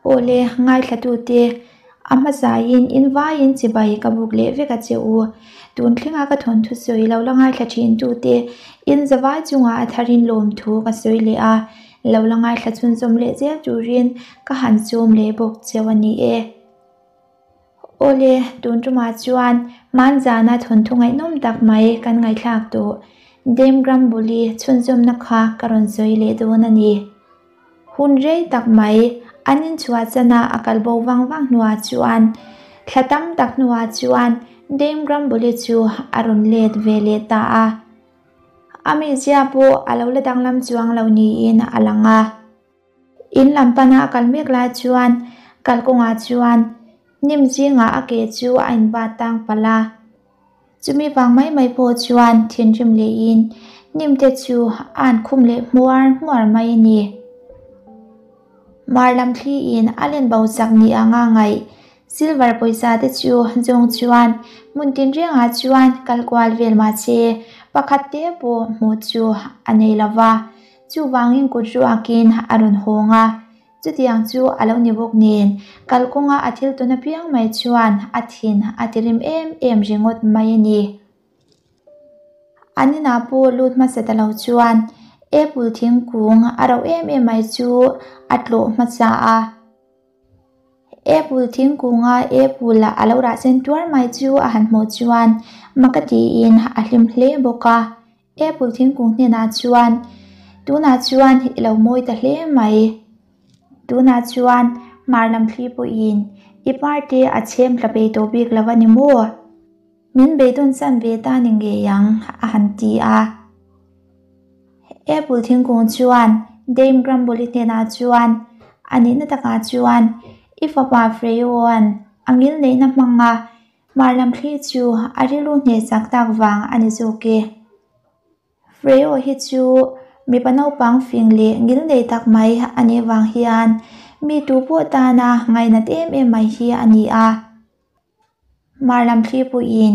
Awle, ngaithlatute, a hmasaiin in vaiin chibai ka buk leh vek a che u. Tun thlenga ka thawnthu sawi lo la ngaithla thintute, in zavai chungah a tharin lawmthu ka sawi leh a, lo la ngaithla chhunzawm leh zel turin ka han sawm leh bawk cheu a ni e. Awle, tun tumah chuan hmanzana thawnthu ngaihnawm tak mai kan ngaihthlak tawh Dame Grumble-i chhunzawmna kha ka rawn sawi leh dawn a ni. Hun rei tak mai an inchhuah chana a kal bo vang vang hnuah chuan thla tam tak hnuah chuan Dame Grumble-i chu a rawn let ve leh ta a. A mizia pawh a lo la danglam chuang lo niin a lang a. In lam pana a kal mek lai chuan kalkawngah chuan hnim zingah a ke chu a inbat tang palh a. Chumi vang mai mai pawh chuan thinrim lehin hnim te chu a an khum leh hmuar hmuar mai a ni. Mar lam thliin a len bo chak ni anga ngaih silver pawisa te chu zawng chuan hmun tinrengah chuan kal kual vel mahse pakhat te pawh hmuh chu a nei lova. Chuvangin kut ruakin a rawn hawng a, chutiang chu a lo ni bawk nen, kalkawnga a thil tawn apiang mai chuan a thin a ti rim em em ringawt mai a ni. An inah pawh lut hmasa ta lo chuan apple thingkung a rauh em em mai chu a tlawh hmasa a. Apple thingkunga apple a lo rah sen tuar mai chu a han hmuh chuan mak a tiin a hlim hle bawk a. Apple thingkung hnenah chuan, Tunah chuan i lo mawi ta hle mai. Tunah chuan hmar lam thli pawhin i parte a chhem tla peih tawh bik lo a ni maw? Min beidawn chan ve ta ni ngei ang, a han ti a. Apple thingkung chuan Dame Grumble-i hnenah chuan, A nihna takah chuan i fapa Freyo-a'n a ngilneihna hmanga Hmar lam thli chu a rilru hneh chak tak vang a ni zawk e. Freo hi chu mipa naupang fing leh ngil nei tak mai a nih vang hian mi tu pawh tana ngainat em em mai hi a ni a. Hmar lam thli pawhin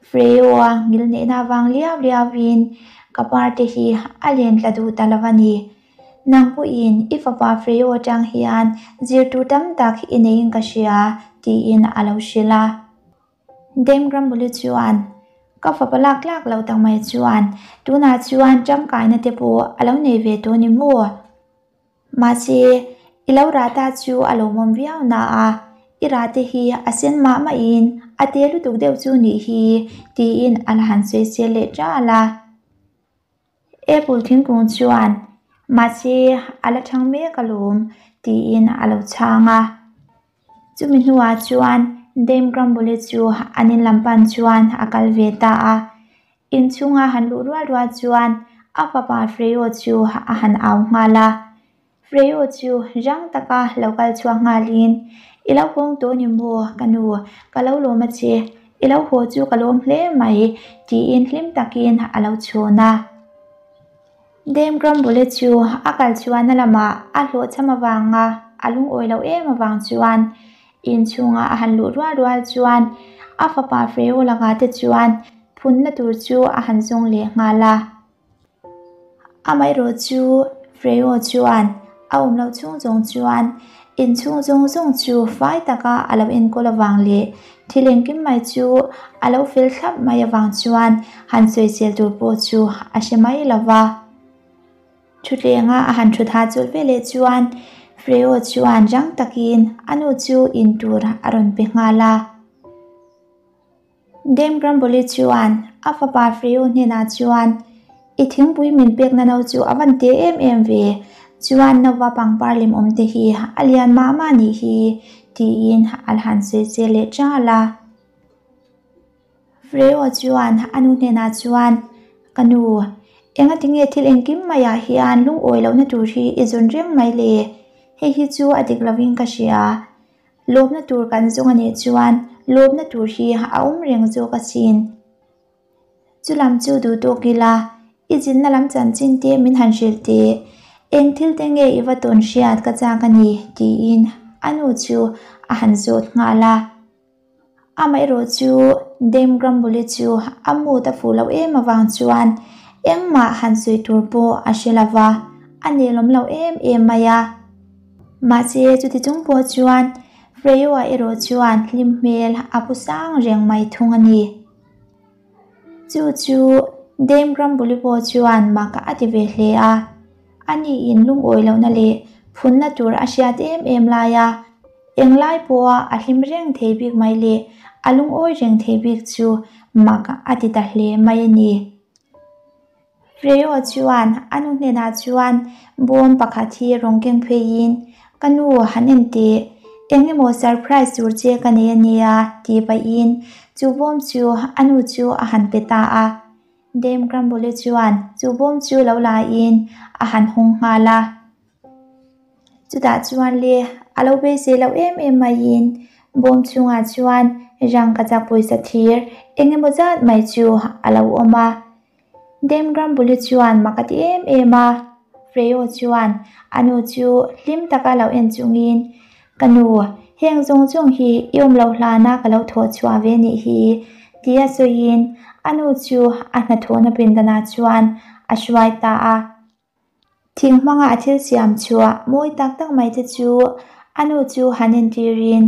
Freo-a ngil neihna vang liau liauin ka parte hi a len tla duh ta lo a ni. Nang pawhin i fapa Freo atang hian zirtur tam tak i neiin ka hria, tiin a lo hrilh a. Dame Grumble-i chuan, Ka fapa lak tlak lo tak mai chuan tunah chuan tangkaina te pawh a lo nei ve tawh ni maw? Mahse, i lo rah ta chu a lawmawm viau na a, i rah te hi a sen mah mahin a te lutuk deuh chu nih hi, tiin a la han sawisel leh ṭal a. Apple thingkung chuan, Mahse, a la thang mek alawm, tiin a lo chhang a. Chumi hnuah chuan Dame Grumble-i chu an in lam pan chuan a kal ve ta a. Inchhunga han luh rual rual chuan a fapa Freo chu a han au nghal a. Freo chu rang taka lo kal chhuak nghalin, I lo hawng tawh ni maw ka nu, ka lo lawm a che, i lo haw chu ka lawm hle mai, tiin hlim takin a lo chhawn a. Dame Grumble chu a kal chhuahna lamah a hlawhchham avanga a lungawi loh em avang chuan inchhunga a han luh rual rual chuan a fapa Freo lakah te chuan phunna tur chu a han zawng leh nghal a. Amaherawh chu Freo chuan a awm loh chhung zawng chuan inchhung zawng zawng chu fai taka a lo enkawl avang leh thil engkim mai chu a lo fel thlap mai avang chuan han sawisel tur pawh chu a hre mai lo va. Thutlenga a han thut hahchawlh veleh chuan Freo chuan rang takin a nu chu in tur a rawn pe nghal a. Dame Grumble-i chuan a fapa Freo hnenah chuan, I thingpui min pekna no chu a van te em em ve, chuan nova pangpar lem awm te hi a lian mah mah nih hi, tiin a han sawi che leh ṭal a. Freo chuan a nu hnenah chuan, Ka nu, engatinge thil engkim maiah hian lungawi lohna tur hi i zawn reng mai le? Hei hi chu a dik lovin ka hria. Lawmna tur kan zawng a nih chuan lawmna tur hi a awm reng zawk asin. Chu lam chu duh tawk ila, i zinna lam chanchin te min han hrilh teh. Eng thil te nge i va tawn hriat ka chak a ni, tiin a nu chu a han zawt nghal a. Amaherawh chu Dame Grumble-i chu a mood a fuh loh em avang chuan engmah han sawi tur pawh a hre lo va, a nelawm lo em em mai a. Mahse chuti chung pawh chuan Freo-a erawh chuan hlim hmel a pu sang reng mai thung a ni. Chu chu Dame Grumble-i pawh chuan mak a ti ve hle a. Ani in lungawi lohna leh phunna tur a hriat em em lai a, englai pawha a hlim reng thei bik mai leh a lungawi reng thei bik chu mak a ti ta hle mai a ni. Freo chuan a nu hnenah chuan bawm pakhat hi rawn keng pheiin, Ka nu, han en teh, eng emaw surprise tur che ka nei a nia, tih pahin chu bawm chu a nu chu a han pe ta a. Dame Grumble chuan chu bawm chu lo lain a han hawng nghal a. Chutah chuan le a lo beisei loh em em maiin bawm chhungah chuan rangkachak pawisa thir eng emaw zat mai chu a lo awm a. Dame Grumble chuan mak a ti em em a, Freo chuan a nu chu hlim taka lo en chungin, Ka nu, heng zawng zawng hi i awm loh hlana ka lo thawh chhuah ve nih hi, tia sawiin a nu chu a hnathawhna pindanah chuan a hruai ta a. Thing hmanga a thil siam chhuah mawi tak tak mai te chu a nu chu han entirin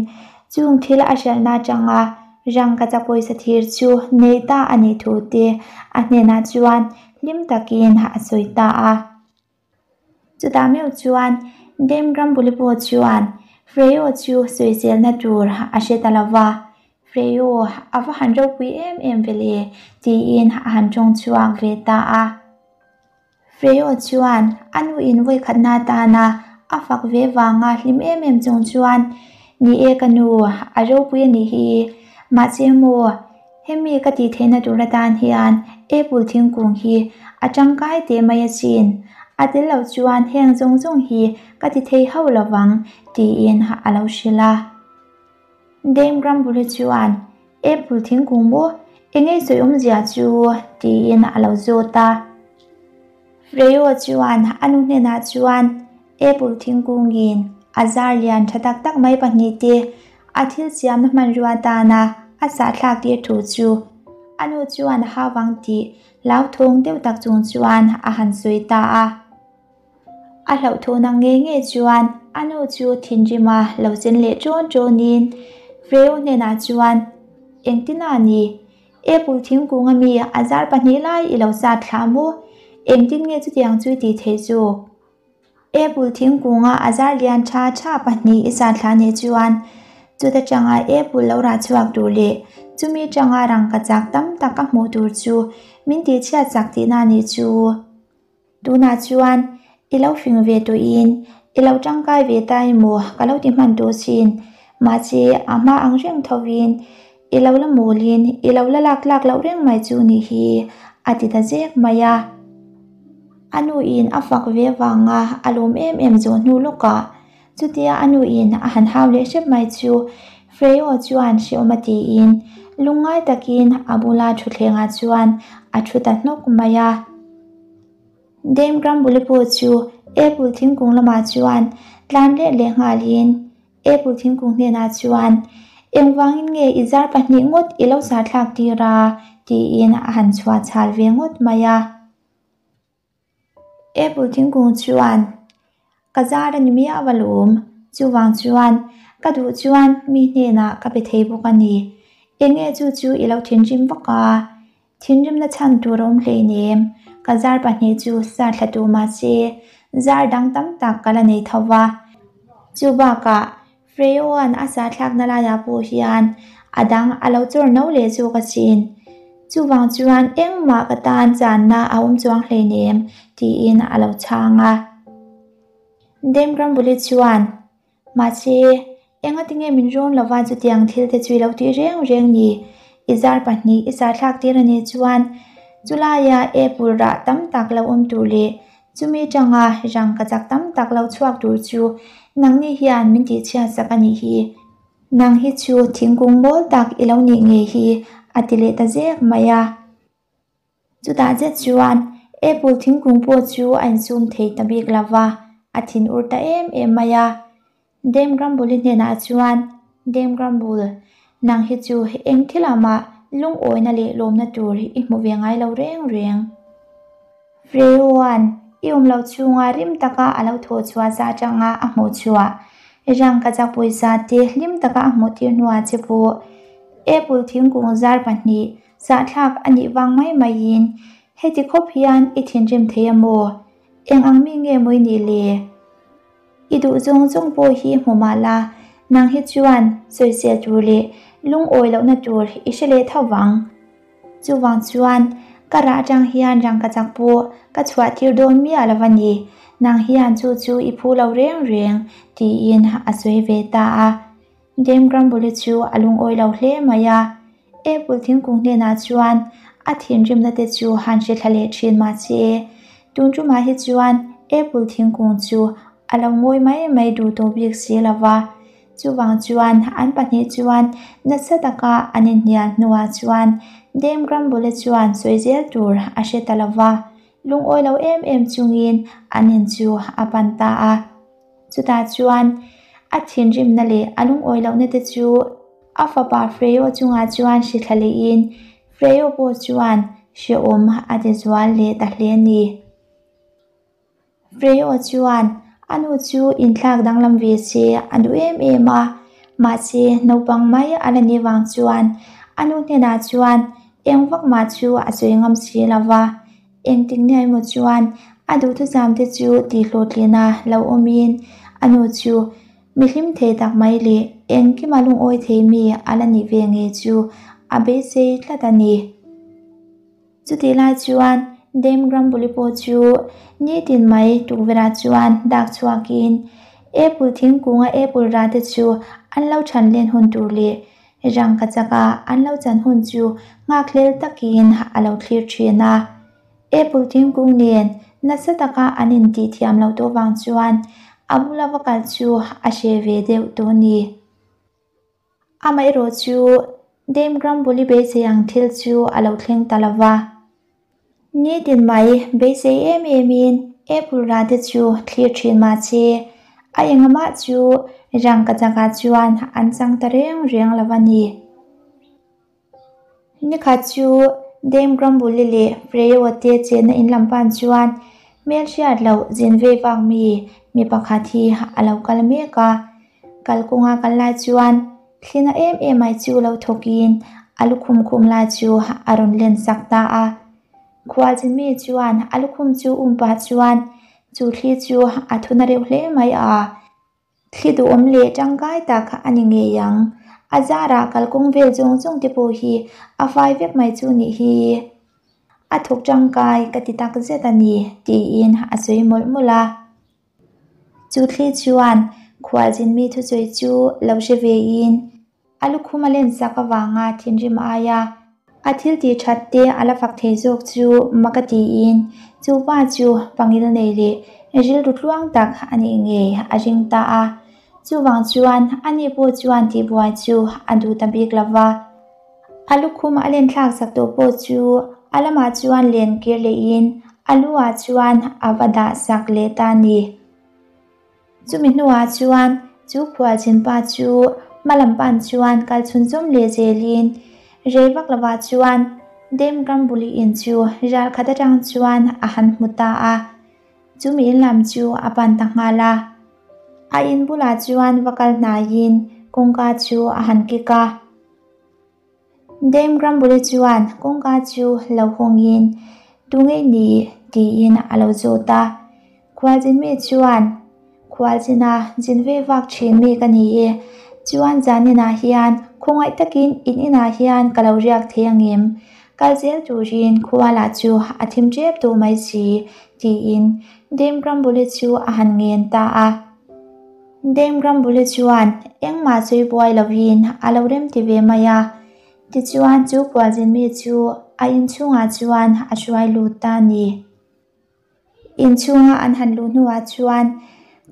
chung thil a hralhna atanga rangkachak pawisa thir chu nei ta a nih thu te a hnenah chuan hlim takin a sawi ta a. Chutah meuh chuan Dame Grumble pawh chuan Freo chu sawiselna tur a hre ta lo va, Freo a va han ropui em em ve le tiin a han tawng chhuak ve ta a. Freo chuan a nu in vawikhatna atana a fak ve vanga hlim em em chung chuan, Ni e ka nu, a ropui a nih hi. Mahse maw, hemi ka tih theihna tur atan hian apple thingkung hi a tangkai teh mai asin. A tel loh chuan heng zawng zawng hi ka ti thei hauh lovang, tiin a lo hrilh a. Dame Grumble chuan, Apple thingkung maw? Eng nge sawi awmzia chu? tiin a lo zawt a. Freo chuan a nu hnenah chuan Apple thingkungin a zar lian tha tak tak mai pahnihte a thil siamna hmanrua atana a sahthlak tir thu chu a nu chuan a hau vang tih hlauthawng deuh tak chung chuan a han sawi ta a. A hlauhthawhna ngei ngei chuan a nu chu thinrima lo chen leh ṭawn ṭawnin Freo hnenah chuan, Engtin a ni? Apple thingkung ami a zar pahnih lai i lo sat thlah maw? Engtin nge chutiang chu i tih theih zawk? Apple thingkunga a zar lian ṭha ṭha pahnih i sat thlah nih chuan chuta ṭanga apple lo rah chhuak tur leh chumi ṭanga rangkachak tam tak ka hmuh tur chu min tihchhiat chak tihna a nih chu. Tunah chuan i lo fing ve tawhin i lo tangkai ve ta emaw ka lo ti hman tawh chin. Mahse a hma ang reng thovin i lo la mawlin i lo la lak tlak loh reng mai chu nih hi a ti ta zek mai a. A nuin a fak ve vanga a lawm em em zawh hnu lawkah chutia a nuin a han hau leh hrep mai chu Freo chuan hreawm a tiin lungngai takin a bula thutthlengah chuan a thu ta hnawk mai a. Dame Grumble pawh chu Apple thingkung lamah chuan tlan let leh nghalin Apple thingkung hnenah chuan, Engvangin nge i zar pahnih ngawt i lo sarthlak tir a? tiin a han chhuah chhal ve ngawt mai a. Apple thingkung chuan, Ka zar a ni miah va lawm, chuvang chuan ka duh chuan mi hnenah ka pe thei bawk a ni. Enge chu chu i lo thinrim vak a? Thinrimna chhan tur a awm hleinem, ka zar pahnih chu zar thla tur mahse zar dang tam tak ka la nei tho va. Chu bakah Freo-a'n a zar thlakna laiah pawh hian a dang a lo chawr no leh zawk asin. Chuvang chuan engmah ka tan channa a awm chuang hleinem tiin a lo chhang a. Dame Grumble-i chuan, Mahse, engati nge min rawn lova chutiang thil te chu i lo tih reng reng ni? I zar pahnih i zar thlak tir a nih chuan chulaia apple rah tam tak lo awm tur leh chumi tanga rangkachak tam tak lo chhuak tur chu nangni hian min tihchhiat sak a nih hi. Nang hi chu thingkung mawl tak i lo nih ngei hi, a ti leh ta zek mai a. Chutah zet chuan Apple thingkung pawh chu a insum thei ta bik lo va, a thin ur ta em em mai a. Dame Grumble-i hnenah chuan, Dame Grumble, nang hi chu eng thilah mah lungawina leh lawmna tur i hmu ve ngai lo reng reng. Freo-a'n. I awm loh chhunga rim taka a lo thawh chhuah zah atanga a hmuh chhuah rangkachak pawisa te hlim taka a hmuh tir hnuah che pawh apple thingkung zar pahnih sahthlak a nih vang mai maiin heti khawp hian i thinrim thei a maw? Eng ang mi nge maw i nih le? I duh zawng zawng pawh hi hmu mah la, nang hi chuan sawisel tur leh lungawi lohna tur i hre leh tho vang. Chuvang chuan ka rah atang hian rangkachak pawh ka chhuah tir dawn miah lo a ni, nang hian chu chu i phu lo reng reng, tiin a sawi ve ta a. Dame Grumble-i chu a lungawi lo hle mai a, Apple thingkung hnenah chuan a thinrimna te chu han hre thla leh thin mahse, tun tumah hi chuan Apple thingkung chu a lo ngawi mai mai duh tawh bik si lo va. Chuvang chuan an pahnih chuan nasa taka an inhnial hnuah chuan Dame Grumble-a chuan sawi zel tur a hre ta lo va, lungawi lo em em chungin an in chu a pan ta a. Chutah chuan a thinrimna leh a lungawi lohna te chu a fapa Freo chungah chuan hri thla lehin Freo pawh chuan hrehawm a ti zual leh ta hle a ni. Freo chuan a nu chu inthlak danglam ve se a duh em em a, mahse naupang mai a la nih vang chuan a nu hnenah chuan eng vak mah chu a sawi ngam si lo va, engtik nia emaw chuan a duhthusam te chu tihhlawhtlina lo awmin a nu chu mi hlim thei tak mai leh engkima lungawi thei mi a la nih ve ngei chu a beisei tlat a ni. Chutih lai chuan Dame Grumble-i pawh chu nitin mai tukverhah chuan dak chhuakin apple thingkunga apple rah te chu an lo than len hun tur leh rangkachaka an lo chan hun chu nghakhlel takin a lo thlir thin a. Apple thingkung nen nasa taka an intih thiam loh tawh vang chuan a bula va kal chu a hreh ve deuh tawh a ni. Amaherawh chu Dame Grumble-i beisei ang thil chu a lo thleng ta lo va. Nitin mai beisei em emin Apple rah te chu thlir thin mah se, a engamah chu rangkachakah chuan an chang ta reng reng lo va ni. Nikhat chu Dame Grumble-i leh Freo te chenna in lam pan chuan hmelhriat loh zin vei vak mi mi pakhat hi a lo kal mek a. Kalkawnga kal lai chuan thlina em em mai chu lo thawkin a lukhum khum lai chu a rawn len sak ta a. Khualzin mi chuan a lukhum chu um pah chuan chu thli chu a thuna reuh hle mai a. Thli duhawm leh tangkai tak a ni ngei ang. A zarah kalkawng vel zawng zawng te pawh hi a fai vek mai chu nih hi. A thawk tangkai ka ti tak zet a ni, tiin a sawi mawlh mawlh a. Chu thli chuan khualzin mi thusawi chu lo hre vein A lukhum a len sak avanga thinrim aia a thil tih that te a la fak thei zawk chu mak a tiin chu pa chu pangil nei leh rilru tluang tak a nih ngei a ring ta a. Chuvang chuan ani pawh chuan tihbuai chu a duh ta bik lo va. A lukhum a len thlak sak tawh pawh chu a lamah chuan len kir lehin a lu ah chuan a va dah sak leh ta a ni. Chumi hnuah chuan chu khualchin pa chu hma lam pan chuan kal chhunzawm leh zelin rei vak lovah chuan Dame Grumble-i in chu ral khat atang chuan a han hmu ta a. Chumi in lam chu a pan ta nghal a. A in bulah chuan va kal hnaiin kawngka chu a han kik a. Dame Grumble-i chuan kawngka chu lo hawngin, Tu ngei ni? tiin a lo zawt a. Khualzin mi chuan, Khualzina zin ve vak thin mi ka ni e. Chuan zaninah hian khawngaih takin in inah hian ka lo riak thei angem? Kal zel turin khualah chu a thim tep tawh mai si, tiin Dame Grumble-i chu a han ngen ta a. Dame Grumble chuan engmah sawi buai lovin a lo rem ti ve mai a, tichuan chu khualzin mi chu a inchhungah chuan a hruai lut ta a ni. Inchhunga an han luh hnuah chuan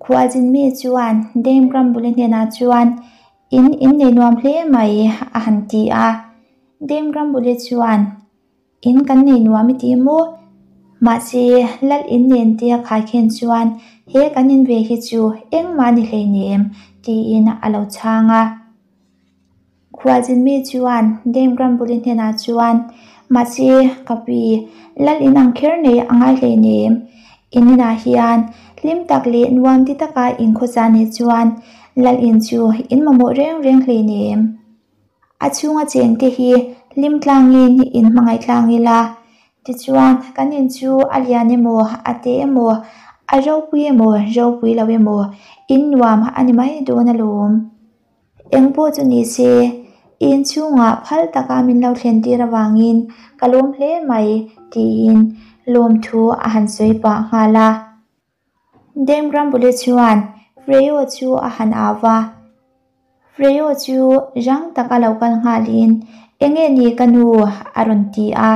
khualzin mi chuan Dame Grumble hnenah chuan In innei nuam hle mai a han ti a. Dame Grumble chuan In kan nei nuam i ti maw? Mahse, lal in nen te a khai khen chuan he kan in ve hi chu engmah ni hleinem, tiin a lo chhang a. Khualzin mi chuan Dame Grumble-i hnenah chuan, Mahse, ka pi, lal in ang kher nei a ngai hleinem. In inah hian hlim tak leh nuam ti taka inkhawsa nih chuan lal in chu in mamawh reng reng hleinem. A chhunga chengte hi hlim tlangin in hmangaih tlang ila, tichuan kan in chu a lian emaw, a te emaw, a ropui emaw, ropui lo emaw, in nuam a ni mai dawn alawm. Eng pawh chu ni se, in chhungah phal taka min lo thlen tir avangin ka lawm hle mai, tiin lawmthu a han sawi pah nghal a. Dame Grumble chuan Freo chu a han au va. Freo chu rang taka lo kal nghalin, Enge ni ka nu? a rawn ti a.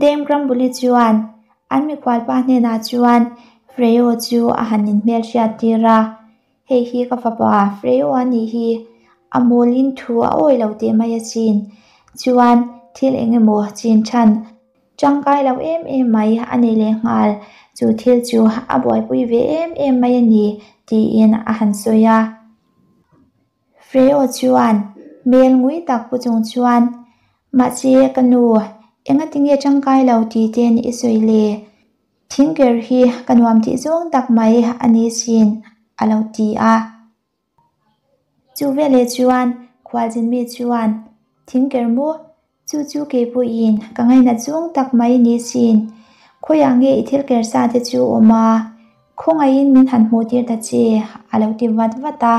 Dame Grumble chuan an mikhualpa hnenah chuan Freo chu a han inhmelhriat tir a. Hei hi ka fapa Freo a nih hi, a mawlin thu a awi lo teh mai asin. Chuan thil eng emaw chin than Tangkai lo em em mai a nei leh nghal, chu thil chu a buaipui ve em em mai a ni, tiin a han sawi a. Freo chuan hmel ngui tak pu chung chuan, Mahse ka nu, engatinge tangkai lo ti ten i sawi le? Thingker hi ka nuam tih zawng tak mai a ni sin, a lo ti a. Chu veleh chuan khualzin mi chuan, Thingker maw? Chu chu kei pawhin ka ngainat zawng tak mai ni sin. Khawiah nge i thil ker sa te chu awm a? Khawngaihin min han hmuh tir ta che, a lo ti vat vat a.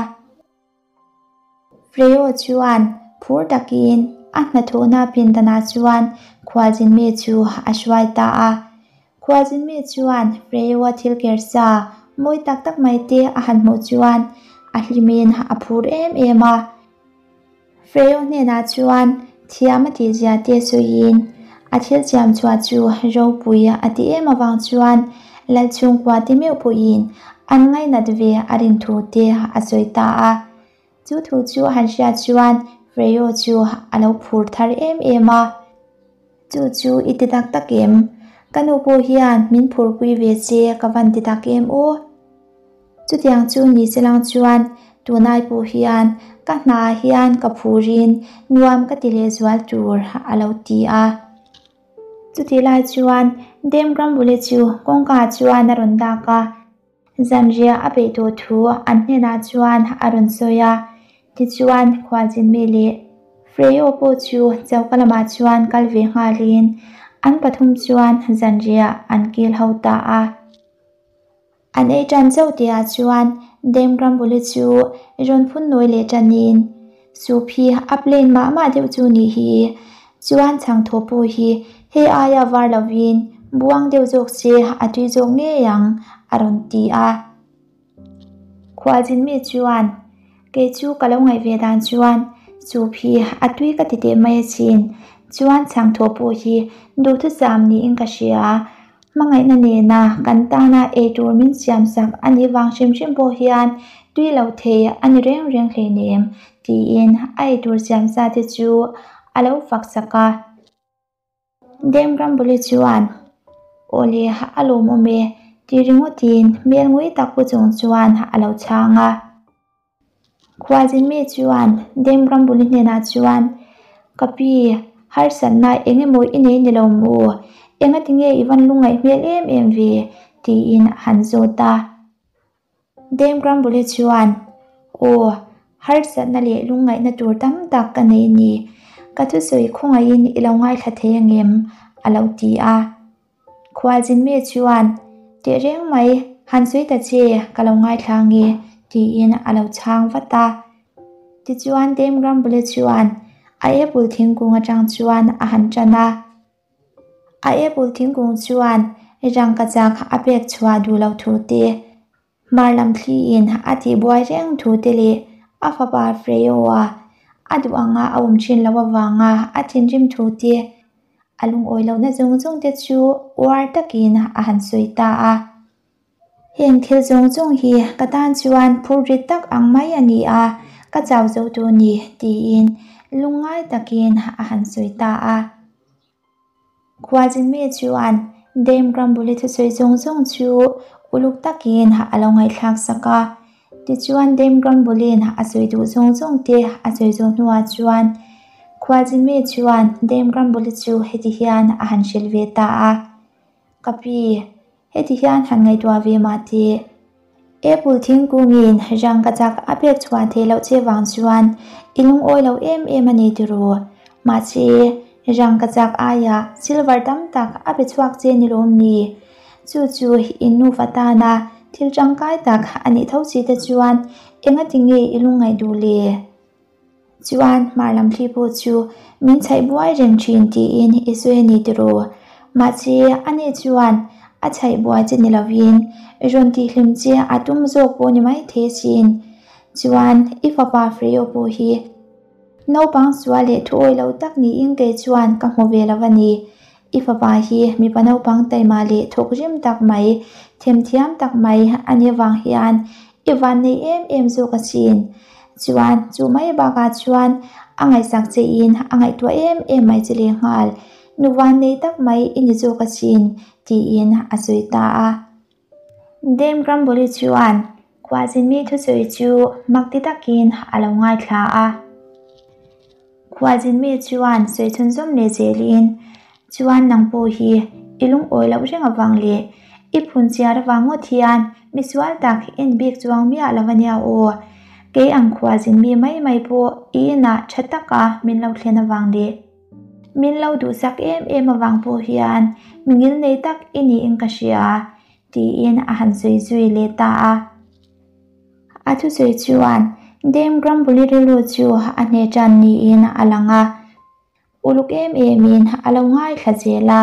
Freo chuan phur takin a hnathawhna pindanah chuan khualzin mi chu a hruai ta a. Khualzin mi chuan Freo-a thil ker sa mawi tak tak mai te a han hmuh chuan a hlimin a phur em em a. Freo hnenah chuan thiam a tihzia te sawiin a thil siam chhuah chu ropui a ti em avang chuan Lalchhungkua te meuh pawhin an ngainat ve a rin thu te a sawi ta a. Chu thu chu a han hriat chuan Freo chu a lo phur thar em em a. Chu chu i ti tak tak em? Ka nu pawh hian min phurpui ve che ka van ti tak em aw? Chutiang chu ni se lang chuan tunai pawh hian ka hna hian ka phurin nuam ka ti lehzual tur a lo ti a. Chutih lai chuan Dame Grumble chu kawngka chuan a rawn dak a. Zanriah a peih tawh thu an hnenah chuan a rawn sawi a, tichuan khualchinmi leh Freo pawh chu choka lamah chuan kal ve nghalin an pathum chuan zanriah an kil ho ta a. An ei tan chauh tihah chuan Dame Grumble-i chu rawn phun nawi leh tanin, Soup hi a plain mah mah deuh chu nih hi, chuan chhangthaw pawh hi hei aia var lovin buang deuh zawk se a tui zawk ngei ang, a rawn ti a. Khualzin mi chuan, Kei chu ka lo ngaih ve dan chuan soup hi a tui ka ti teh mai asin, chuan chhangthaw pawh hi duhthusam niin ka hria. Hmangaihna nena kan tana eitur min siamsak a nih vang hrim hrim pawh hian tui lo thei a ni reng reng hleinem tiin a eitur siamsa te chu a lo fak sak a. Dame Grumble chuan, Awle, a lawmawm e, ti ringawtin hmel ngui tak pu chung chuan a lo chhang a. Khualzin mi chuan Dame Grumble hnenah chuan, Ka pi, harsatna eng emaw i nei ni lo maw? Engatinge i van lungngaih hmel em em ve? tiin a han zawt a. Dame Grumble chuan, Aw, harsatna leh lungngaihna tur tam tak ka nei ni. Ka thusawi khawngaihin i lo ngaithla thei angem? a lo ti a. Khualzin mi chuan, Teh reng mai, han sawi ta che, ka lo ngaithla ange, tiin a lo chhang vat a. Tichuan Dame Grumble chuan a apple thingkung atang chuan a han tan a. A apple thingkung chuan rangkachak a pek chhuah duh loh thu te, Hmar lam thliin a tihbuai reng thu te leh a fapa Freo-a a duh anga a awm thin loh avanga a thinrim thu te, a lungawi lohna zawng zawng te chu uar takin a han sawi ta a. Heng thil zawng zawng hi ka tan chuan phur rit tak ang mai a ni a, ka chau zo tur ni, tiin lungngai takin a han sawi ta a. Khualzin mi chuan Dame Grumble-i thusawi zawng zawng chu uluk takin a lo ngaihthlak sak a. Tichuan Dame Grumble-i'n a sawi duh zawng zawng te a sawi zawh hnuah chuan Khualzin mi chuan Dame Grumble-i chu heti hian a han hrilh ve ta a, Ka pi, Heti hian han ngaihtuah ve mah teh. Apple thingkungin rangkachak a pek chhuah theih loh che vang chuan i lungawi lo em em a ni tiraw? Mahse, rangkachak aiah silver tam tak a pe chhuak che ni lawm ni? Chu chu in nufa tana thil tangkai tak a nih tho si te chuan engati nge i lungngaih duh le? Chuan hmar lam thli pawh chu min chhaih buai reng thin tiin i sawi a ni tiraw? Mahse, ani chuan a chhaih buai che ni lovin rawn tihhlim che a tum zawk pawh ni maithei asin. Chuan i fapa Freo pawh hi naupang sual leh thuawi lo tak niin kei chuan ka hmu ve lo a ni. I fapa hi mipa naupang taima leh thawk rim tak mai, themthiam tak mai a nih avang hian i vannei em em zawk asin. Chuan chu mai bakah chuan a ngaihsak chein a ngaihtuah em em mai che lehnghal, nu vannei tak mai i ni zawk asin, tiin a sawi ta a. Dame Grumble-i chuan khualzin mi thusawi chu mak ti takin a lo ngaithla a. Khualzin mi chuan sawi chhunzawm leh zelin, Chuan nang pawh hi i lungawi loh reng avang leh i phunchiar avang ngawt hian misual tak en bik chuang miah lo ania aw. Kei ang khualzin mi mai mai pawh i inah tha taka min lo thlen avang leh Min lo duhsak em em avang pawh hian mi ngilnei tak i niin ka hria, tiin a han sawi zui leh ta a. A thusawi chuan Dame Grumble-i rilru chu a hneh tan niin a lang a, uluk em emin a lo ngaithla zel a.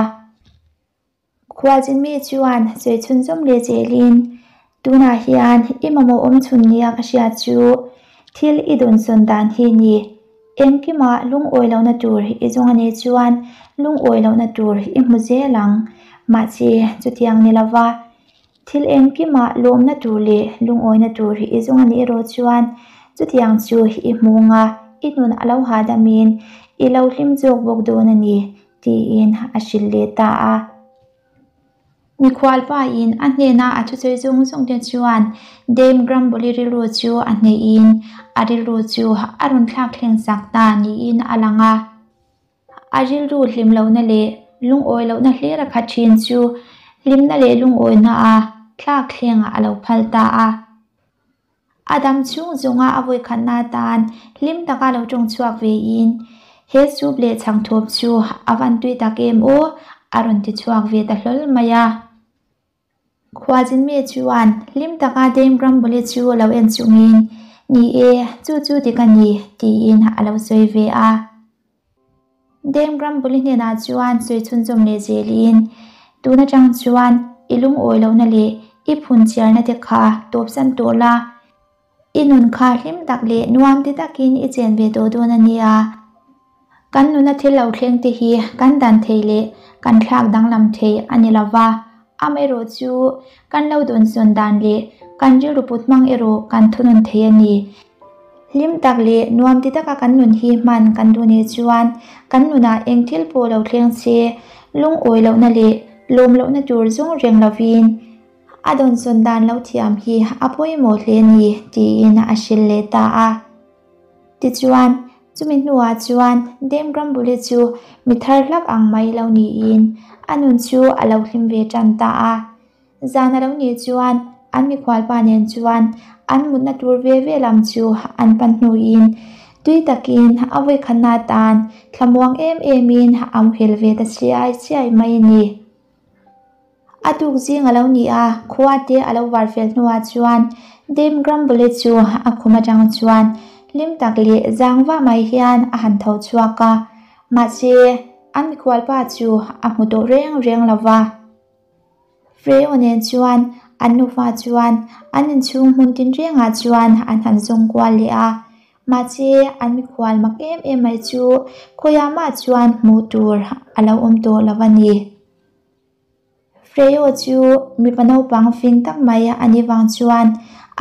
Khualzin mi chuan sawi chhunzawm leh zelin, Tunah hian i mamawh awm chhun nia ka hriat chu thil i dawnsawn dan hi ni. Engkimah lungawi lohna tur i zawng a nih chuan lungawi lohna tur i hmu zel ang. Mahse, chutiang ni lova thil engkimah lawmna tur leh lungawina tur i zawng a nih erawh chuan chutiang chu i hmu nga, i nun a lo hahdamin i lo hlim zawk bawk dawn a ni. Tiin a hrilh leh ta a. Mikhual pain a hnena a thusawi zawng zawng te chuan Dame Grumble-i rilru chu a hnehin a rilru chu a rawn thlak thleng sak ta niin a lang a. A rilru hlim lohna leh lungawi lohna hlir a khat thin chu hlimna leh lungawina a thlak thleng a lo phal ta a. A dam chhung zawnga a vawikhatna atan hlim taka lo tawng chhuak vein, He soup leh chhangthawp chu a van tui tak em aw? a rawn ti chhuak ve ta hlawl mai a. Khualzinmi chuan hlim taka Dame Grumble-i chu lo en chungin, Ni e, chu chu dik a ni, tiin a lo sawi ve a. Dame Grumble-i hnenah chuan sawi chhunzawm leh zelin, Tun atang chuan i lungawi lohna leh i phunchiarna te kha tawpsan tawh la, i nun kha hlim tak leh nuam ti takin i chen ve tawh dawn a nia. Kan nuna thil lo thleng te hi kan dan thei leh kan thlak danglam thei a ni lo va, amaherawh chu kan lo dawnsawn dan leh kan rilru put hmang erawh kan thunun thei a ni. Hlim tak leh nuam ti taka kan nun hi hman kan duh nih chuan kan nunah eng thil pawh lo thleng se, lungawi lohna leh lawm lohna tur zawng reng lovin a dawnsawn dan lo thiam hi a pawimawh hle ni tiin a hrilh leh ta a. Tichuan, chumi hnuah chuan Dame Grumble-i chu mi thar hlak ang mai lo niin a nun chu a lo hlim ve tan ta a. Zan a lo nih chuan an mikhualpa nen chuan an mutna tur ve ve lam chu an pan hnuin tui takin a vawikhatna atan thlamuang em emin a muhil ve ta chiai chiai mai a ni. A tuk zing a lo ni a, khua te a lo var fel hnuah chuan Dame Grumble chu a khum atang chuan hlim tak leh zang vah mai hian a han tho chhuak a, mahse an mikhualpa chu a hmu tawh reng reng lo va. Freo nen chuan an nufa chuan an inchhung hmun tinrengah chuan an han zawng kual leh a, mahse an mikhual mak em em mai chu khawiah mah chuan hmuh tur a lo awm tawh lo a ni. Freo chu mipa naupang fing tak mai a nih vang chuan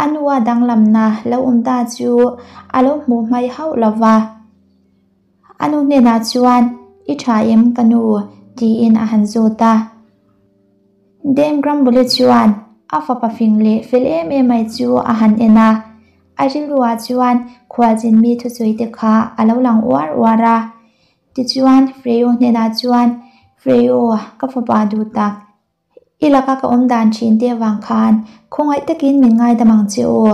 a nua danglamna lo awm ta chu a lo hmuh hmai hauh lo va. A nu hnenah chuan, I tha em ka nu? tiin a han zawt a. Dame Grumble-i chuan a fapa fing leh fel em em mai chu a han en a. A rilruah chuan khualzin mi thusawi te kha a lo lang uar uar a. Tichuan Freo hnenah chuan, Freo, ka fapa duh tak. I laka ka awm dan thin te avang khan khawngaih takin min ngaidam ang che aw.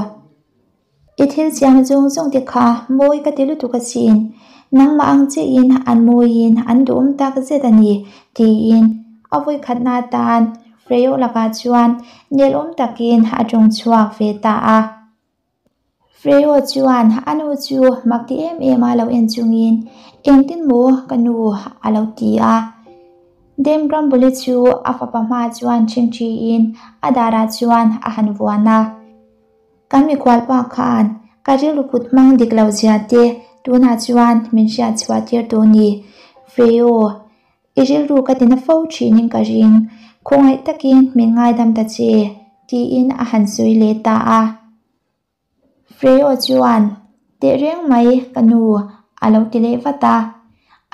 I thil siam zawng zawng te kha mawi ka ti lutuk asin, nangmah ang chiahin an mawiin an duhawm tak zet a ni, tiin a vawikhatna atan Freo lakah chuan nelawm takin a tawng chhuak ve ta a. Freo chuan a nu chu mak ti em em a lo en chungin, Engtin maw ka nu? a lo ti a. Dame Grumble-i chu a fapa hma chuan ṭhingṭhiin a darah chuan a han vuan a. Kan mikhual pa khan ka rilru put hmang dik lo zia te tunah chuan min hriat chhuah tir tawh ni. Freo, i rilru ka tina fo thinin ka ring, khawngaih takin min ngaidam ta che, tiin a han sawi leh ta a. Freo chuan, Tehreng mai ka nu, a lo ti leh vat a.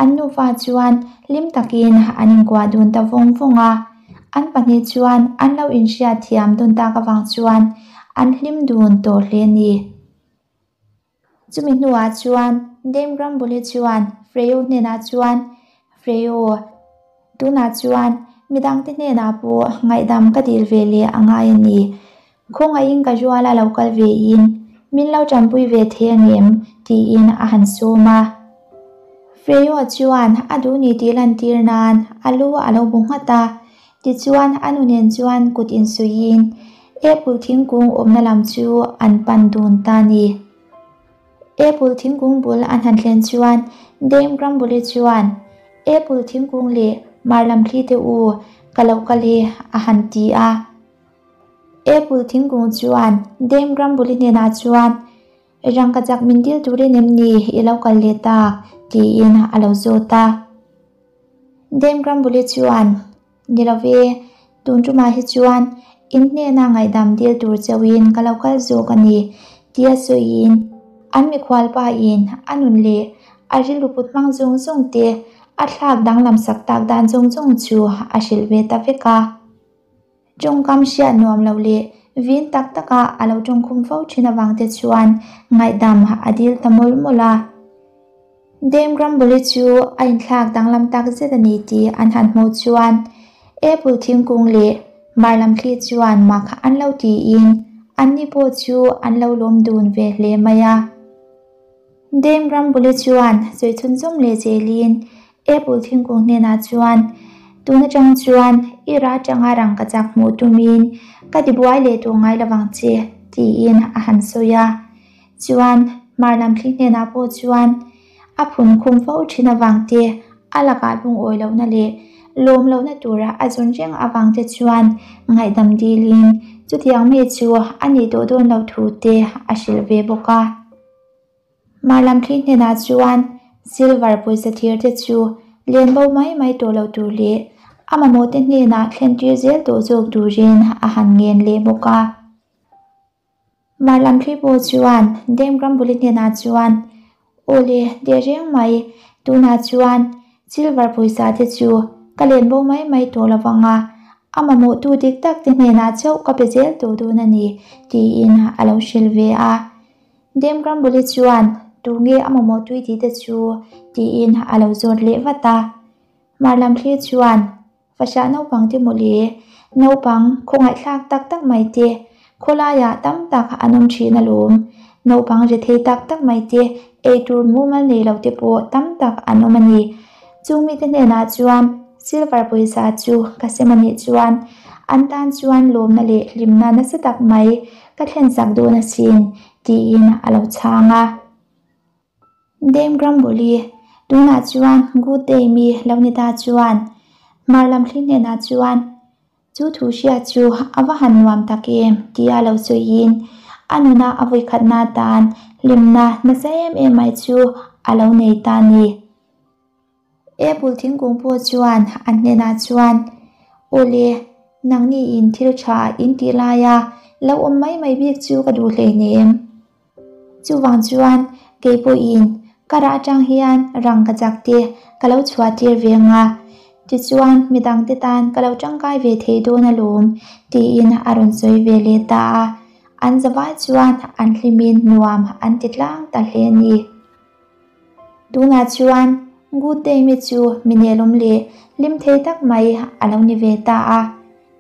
An nufa chuan hlim takin an inkuah dun ta vawng vawng a. An pahnih chuan an lo inhriat thiam dun tak avang chuan an hlim dun tawh hle a ni. Chumi hnuah chuan Dame Grumble-i chuan Freo hnenah chuan, Freo, tunah chuan midangte hnenah pawh ngaihdam ka dil ve leh a ngai a ni. Khawngaihin ka ruala lo kal ve in min lo tanpui ve thei angem? tiin a han sawm a. Freo chuan a duh ni tih lantir nan a lu a lo bu nghat a, tichuan a nu nen chuan kut insuihin apple thingkung awmna lam chu an pan dun ta a ni. Apple thingkung bul an han thlen chuan Dame Grumble-i chuan, Apple thingkung leh mar lam thli te u, ka lo kal e, a han ti a. Apple thingkung chuan Dame Grumble-i hnenah chuan, Rangkachak min dil turin em ni i lo kal leh tak? tiin a lo zawt a. Dame Grumble-i chuan, Ni lo ve, tun tumah hi chuan in hnena ngaihdam dil tur chauhin ka lo kal zawk a ni, tia sawiin an mikhual pain a nun leh a rilru put hmang zawng zawng te a thlak danglam sak tak dan zawng zawng chu a hrilh ve ta vek a. Tawngkam hriat nuam lo leh vin tak taka a lo tawngkhum fo thin avang te chuan ngaihdam a dil ta mawlh mawlh a. Dame Grumble-i chu a inthlak danglam tak zet a ni tih an han hmuh chuan Apple thingkung leh mar lam thli chuan mak an lo tiin anni pawh chu an lo lawm dun ve hle mai a. Dame Grumble-i chuan sawi chhunzawm leh zelin Apple thingkung hnenah chuan, Tun atang chuan i ra atanga rangkachak hmuh tumin ka tibuai leh tawh ngai lovang che, tiin a han sawi a. Chuan hmar lam thli hnenah pawh chuan a phun khum fo thin avang te, a lakah lungawi lohna leh lawm lohna tura a zawn reng avang te chuan ngaihdam dilin chutiang mi chu a nih tawh dawn loh thu te a hrilh ve bawk a. Hmar lam thli hnenah chuan silver pawisa thir te chu len bo mai mai tawh lo tur leh a mamawh te hnenah thlen tir zel tawh zawk turin a han ngen leh bawk a. Hmar lam thli pawh chuan Dame Grumble-i hnenah chuan, Aw le, deh reng mai, tunah chuan silver pawisa te chu ka len bo mai mai tawh lo vang a, a mamawhtu dik tak te hnenah chauh ka pe zel tawh dawn a ni, tiin a lo hrilh ve a. Dame Grumble-i chuan, Tunge a mamawh tui tih te chu? tiin a lo zawt leh vat a. Hmar lam thli chuan, Fahrah naupang te mawle, naupang khawngaihthlak tak tak mai te, khawlaiah tam tak an awm thin alawm. Naupang ri thei tak tak mai te, eitur mumal nei lo te pawh tam tak an awm a ni. Chung mite hnenah chuan silver pawisa chu ka sem a nih chuan an tan chuan lawmna leh hlimna nasa tak mai ka thlensak dawn asin, tiin a lo chhang a. Dame Grumble-i, tunah chuan Good Day mi lo ni ta chuan hmar lam thli hnenah chuan chu thu hriat chu a va han nuam tak em tia lo sawiin a nuna a vawikhatna atan hlimna nasa em em mai chu a lo nei ta a ni. Apple thingkung pawh chuan an hnenah chuan, Awle, nangni in thil tha in tih laia lo awm mai mai bik chu ka duh hleinem. Chuvang chuan kei pawhin ka rah atang hian rang ka chak te ka lo chhuah tir ve ang a, tichuan midangte tan ka lo tangkai ve thei dawn alawm, tiin a rawn sawi ve leh ta a. An zavai chuan an hlimin nuam an ti tlang ta hle a ni. Tunah chuan Good Day mi chu mi nelawm leh hlim thei tak mai a lo ni ve ta a.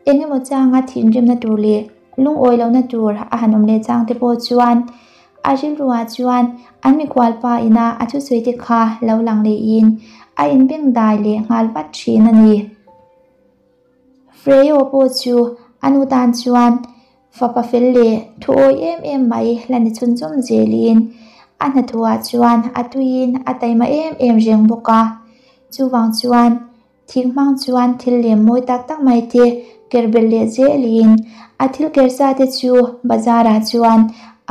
Eng emaw changa thinrimna tur leh lungawi lohna tur a han awm leh chang te pawh chuan a rilruah chuan an mikhual pa ina a thusawi te kha lo lang lehin a inbengdai leh nghal vat thin a ni. Freo pawh chu a nu tan chuan fapa fel leh thuawi em em mai la ni chhunzawm zelin a hnathawhah chuan a tuiin a taima em em reng bawk a. Chuvang chuan thing hmang chuan thil lem mawi tak tak mai te ker belh leh zelin a thil ker sa te chu bazar ah chuan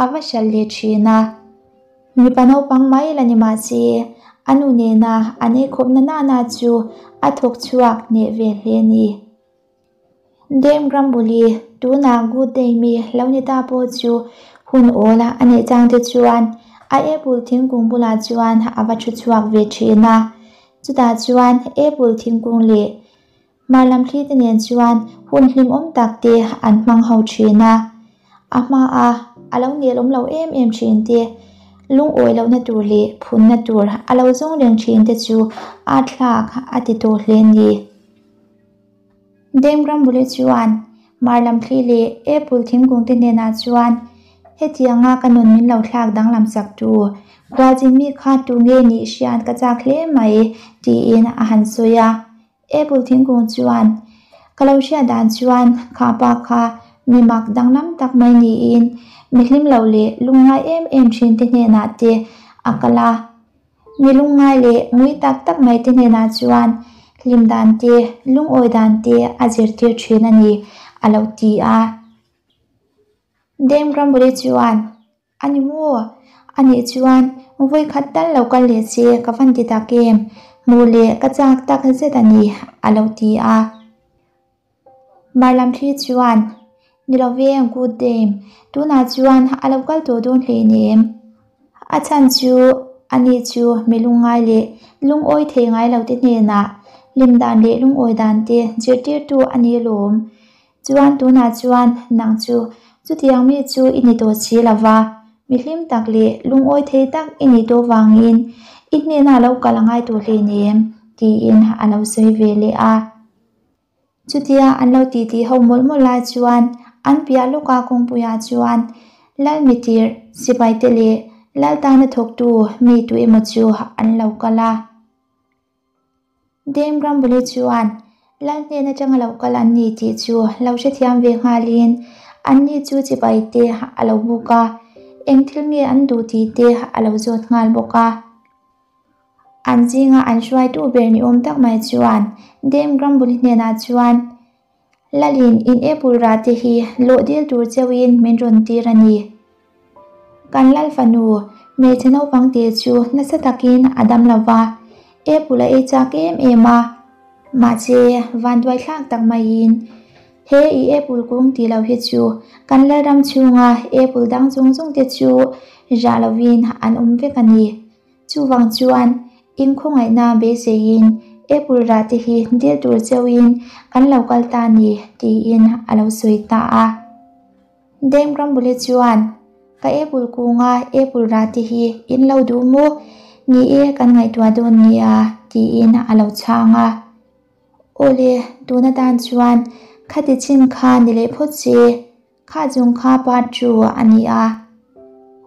a va hralh leh thin a. Mipa naupang mai la ni mahse a nu nena an eikhawpna nana chu a thawk chhuak hneh ve hle a ni. Dame Grambuli, tunah Good Day mi lo ni ta pawh chu hun awl a neih chang te chuan a apple thingkung bulah chuan a va thu chhuak ve thin a. Chutah chuan apple thingkung leh Hmar lam thli te nen chuan hun hlimawm tak te an hmang ho thin a, a hmaa a lo nelawm lo em em thin te, lungawi lohna tur leh phunna tur a lo zawng reng thin te chu a thlak a ti tawh hle a ni. Dame Grambule chuan hmar lam thli leh apple thingkung te hnenah chuan hetianga ka nun min lo thlak danglam sak tu khualchin mi kha tu nge nih hriat ka chak hle mai tiin a han sawi a. Apple thingkung chuan, Ka lo hriat dan chuan kha pa kha mi mak danglam tak mai niin mi hlim lo leh lungngai em em thin te hnenah te a kal a. Mi lungngai leh ngui tak tak mai te hnenah chuan hlim dan te, lungawi dan te a zirtir thin a ni, a lo ti a. Dame Gramboli chuan, A ni maw? A nih chuan vawi khat tal lo kal leh che ka van ti tak em? Hmuh leh ka chak tak zet a ni, a lo ti a. Marlamthli chuan, Ni lo ve, good dame, tunah chuan a lo kal tawh dawn hleinem. A chhan chu ani chu mi lungngai leh lungawi thei ngai lo te hnenah hlim dan leh lungawi dan te zirtirtu a ni alawm. Chuan tunah chuan nang chu chutiang mi chu i ni tawh si lo va, mi hlim tak leh lungawi thei tak i nih tawh vangin i hnenah lo kal a ngai tawh hleinem tiin a lo sawi ve leh a. Chutia an lo titi ho mawlh mawlh lai chuan an piah lawka kawngpuiah chuan Lalmitir sipaite leh Lal tana thawktu mi tu emaw chu an lo kal a. Dame Grambuli chuan Lal hnen atanga lo kal an ni tih chu lo hrethiam ve nghalin anni chu chipaite a lo buk a, eng thil nge an duh tih te a lo zawt nghal bawk a. An zinga an hruaitu ber ni awm tak mai chuan Dame Grambuli hnenah chuan, Lalin in apple rah te hi lawh dil tur cheuhin min rawn tir a ni. Kan lal fanu hmeichhe naupang te chu nasa takin a dam lo va, apple a ei chak em em a. Mahse, vanduai thlak tak maiin he i apple kung tih lo hi chu kan lalram chhunga apple dang zawng zawng te chu rah lovin an awm vek a ni. Chuvang chuan inkhawngaihna beiseiin apple rah te hi dil tur cheuhin kan lo kal ta ni tiin a lo sawi ta a. Dame Grambule chuan ka apple kunga apple rah te hi in lo duh maw? Ni e kan ngaihtuah dawn nia tiin a lo chhang a. Awle tun atan chuan khati chin kha ni leh phawt se. Kha chung kha part two a ni a,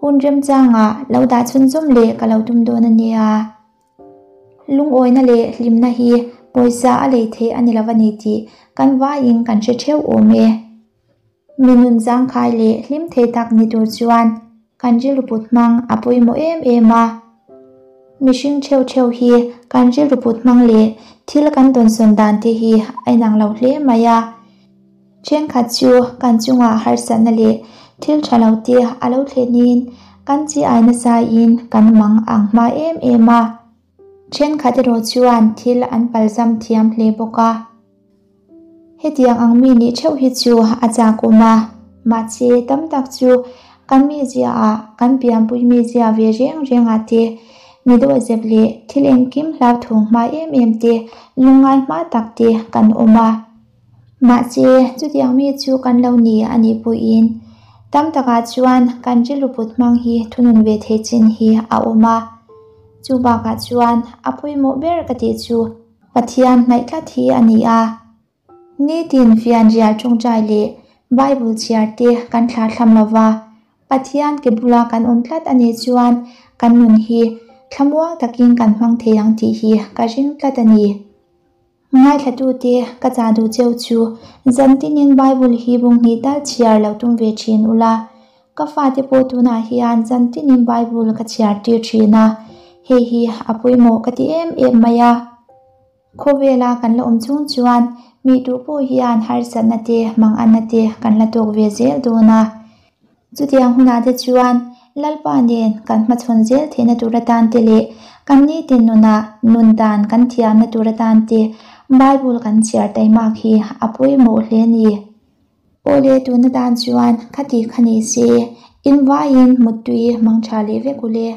hun remchangah lo dah chhunzawm leh ka lo tum dawn a nia. Lungawina leh hlimna hi pawisa a lei theih a ni lo a ni tih kan vaiin kan hre theuh awm e. Mi nun zangkhai leh hlim thei tak ni tur chuan kan rilru put hmang a pawimawh em em a. Mihring theuh theuh hi kan rilru put hmang leh thil kan dawnsawn dan te hi a inang lo hle mai a. Thenkhat chu kan chungah harsatna leh thil tha lo te a lo thlenin kan chi ai nasain kan mang ang hma em em a. Thenkhat erawh chuan thil an palzam thiam hle bawk a. Hetiang ang mi nih theuh hi chu a chak awm a, mahse tam tak chu kan mizia ah kan pianpui mizia ve reng reng ah te mi dawihzep leh thil engkim hlauthawng hma em em te lungngai hma tak te kan awm a. Mahse, chutiang mi chu kan lo ni a nih pawhin tam takah chuan kan rilru put hmang hi thunun ve thei chin hi a awm a. Chu bakah chuan a pawimawh ber ka tih chu Pathian hnaih tlat hi a ni a. Nitin fianrial ṭawngṭai leh Bible chhiar te kan thlahthlam lo va, Pathian ke bula kan awm tlat a nih chuan kan nun hi thlamuang takin kan hmang thei ang tih hi ka ring tlat a ni. Ngaithlatute ka chah duh cheu chu zantinin Bible hi bung hnih tal chhiar lo tum ve thin ula, ka fate pawh tunah hian zantinin Bible ka chhiar tir thin a, hei hi a pawimawh ka ti em em mai a. Khawvela kan la awm chung chuan mi duh pawh hian harsatna te, manganna te kan la tawk ve zel dawn a. Chutiang hunah te chuan Lalpa nen kan hmachhawn zel theihna tur atan te leh kan nitin nunah nun dan kan thiamna tur atan te Bible kan chhiar taimak hi a pawimawh hle a ni. Aw le tuna tan chuan khati kha ni se, invaiin muttui hmang tha leh vek u le.